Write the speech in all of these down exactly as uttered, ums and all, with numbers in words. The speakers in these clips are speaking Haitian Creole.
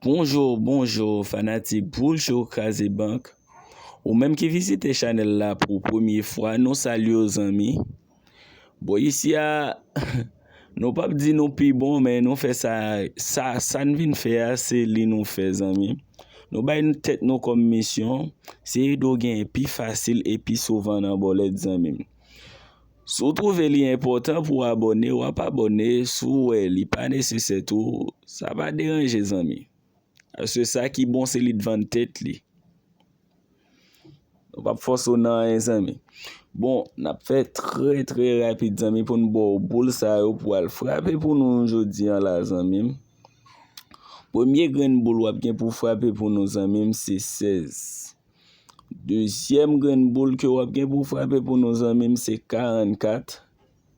Bonjou, bonjou, fanatik Boul Cho Kraze Bank. Ou menm ki vizite chanèl la pou premye fwa, nou salye w, zanmi. Bon, isi a, nou p ap di nou pi bon, men nou fè sa, sa, sa n vin fè a, se li nou fè, zanmi. Nou bay tèt nou kòm misyon, se ede w genyen pi fasil e pi souvan nan bòlèt, zanmi m. Si w twouve li enpòtan pou w abòne, w ap abòne. Si w wè li pa nesesè tou, sa pa deranje, zanmi. Paske sa ki bon, se li t vann tèt li. Nou p ap fòse w nan anyen, zanmi. Bon, n ap fè trè, trè rapid, zanmi, pou n ba w boul sa yo pou w al frape pou nou jodi a la, zanmi m. Premye grenn boul w ap gen pou frape pou nou, zanmi m, se sèz. Dezyèm grenn boul ke w ap gen pou frape pou nou, zanmi m, se karannkat.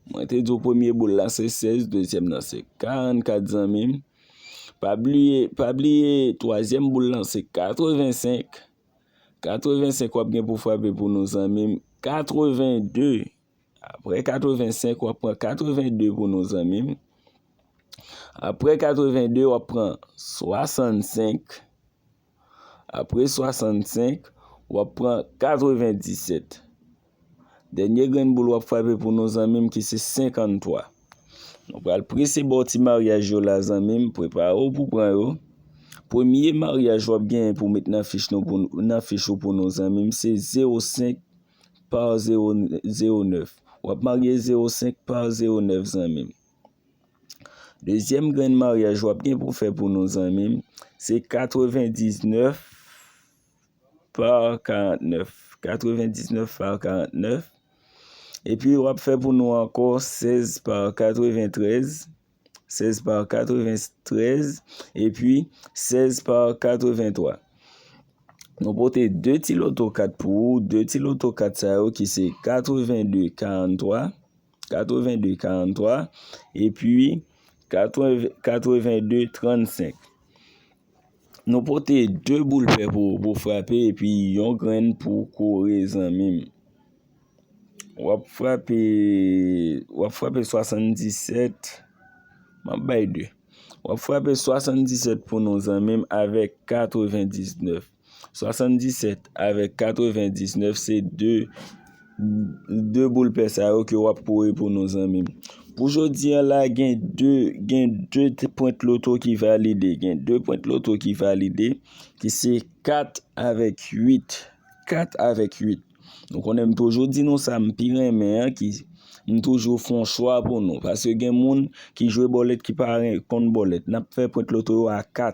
Mwen te di w premye boul la se sèz, dezyèm nan se karannkat, zanmi m. Pa bliye, pa bliye, twazyèm boul lan se katrevensenk. Katrevensenk w ap gen pou frape pou nou, zanmi m. Katreven de. Apre katrevensenk, w ap pran katreven de pou nou, zanmi m. Apre katreven de, w ap pran swasannsenk. Apre swasannsenk, w ap pran katrevendiset. Dènye grenn boul w ap frape pou nou, zanmi m, ki se senkanntwa. Nou pral prese ba w ti maryaj yo la, zanmi m, prepare w pou pran yo. Premye maryaj w ap genyen pou met nan fich nou, pou, nan fich ou pou nou, zanmi m, se zewo senk pa zewo, zewo nèf. W ap marye zewo senk pa zewo nèf, zanmi m. Dezyèm grenn maryaj w ap gen pou fè pou nou, zanmi m, se katrevendiznèf pa karantnèf. Katrevendiznèf pa karantnèf. Epi w ap fè pou nou ankò sèz pa katreventrèz, sèz pa katreventrèz, epi sèz pa katreventwa. Nou pote de ti loto kat pou ou, de ti loto kat sa yo ki se katreven de karantwa, katreven de karantwa, epi katreven, katreven de trannsenk. Nou pote de boul pè pou, pou frape, epi yon grenn pou kore, zanmi m. W ap frape, w ap frape swasanndisèt, m ap bay de. W ap frape swasanndisèt pou nou, zanmi m, avèk katrevendiznèf. Swasanndisèt avèk katrevendiznèf se de, de boul pè sa yo ke w ap kore pou nou, zanmi m. Pou jodi a la, gen de, gen de t-, pwent loto ki valide. Gen de pwent loto ki valide, ki se kat avèk uit. Kat avèk uit. Nou konnen m toujou di nou sa m pi renmen an, ki m toujou fè yon chwa pou nou. Paske gen moun ki jwe bòlèt ki pa ren-, konn bòlèt. N ap fè pwent loto yo a kat.